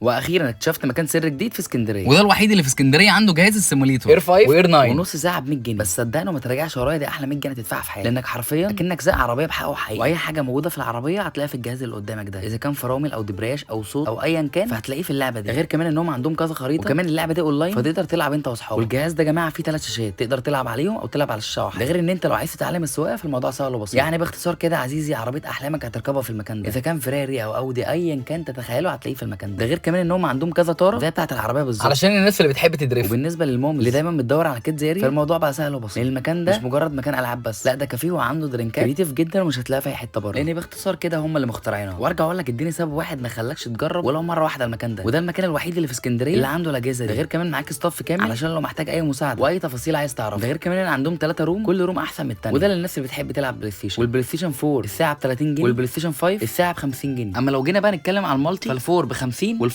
واخيرا اكتشفت مكان سر جديد في اسكندريه، وده الوحيد اللي في اسكندرية عنده جهاز ال simulator Air 5 و Air 9 ونص ساعة ب 100 جنيه. بس صدقني وما تراجعش ورايا، دي احلى 100 جنيه تدفعها في حياتك، لانك حرفيا اكنك سايق عربية بحقه حقيقي، واي حاجة موجودة في العربية هتلاقيها في الجهاز اللي قدامك ده، اذا كان فرامل او دبرياج او صوت او ايا كان فهتلاقيه في اللعبة دي. ده غير كمان انهم عندهم كذا خريطة، وكمان اللعبة دي اونلاين فتقدر تلعب انت واصحابك. والجهاز ده يا جماعة فيه 3 شاشات تقدر تلعب عليهم او تلعب على الشاشة واحدة. ده غير ان انت لو عايز تتعلم السواقة فالموضوع سهل وبسيط. يعني باختصار كده عزيزي، عربية احلامك هتركبها في المكان ده، اذا كان فيراري او اودي ايا كان تتخيله هتلاقيه في المكان ده. ده غير كمان ان هم عندهم كذا طاره زي بتاعه العربية بالظبط علشان الناس اللي بتحب ت drift. وبالنسبة لل moms اللي دايما بتدور على kids area فالموضوع بقى سهل وبسيط، لان المكان ده مش مجرد مكان العاب بس، لا ده كافيه وعنده درينكات creative جدا ومش هتلاقيها في اي حتة بره، لان باختصار كده هم اللي مخترعينها. وارجع اقول لك اديني سبب واحد ما يخلكش تجرب ولو مرة واحدة المكان ده، وده المكان الوحيد اللي في اسكندرية اللي عنده الاجهزة دي. ده غير كمان معاك staff كامل علشان لو محتاج اي مساعدة واي تفاصيل عايز تعرفها. ده غير كمان ان عندهم 3 room، كل room احسن من الثاني، وده للناس اللي بتحب تلعب بلاي ستيشن. والبلاي ستيشن 4 الساعة ب 30 جنيه، والبلاي ستيشن 5 الساعة ب 50 جنيه. اما لو جينا بقى نتكلم على ال multi فال four ب 50 وال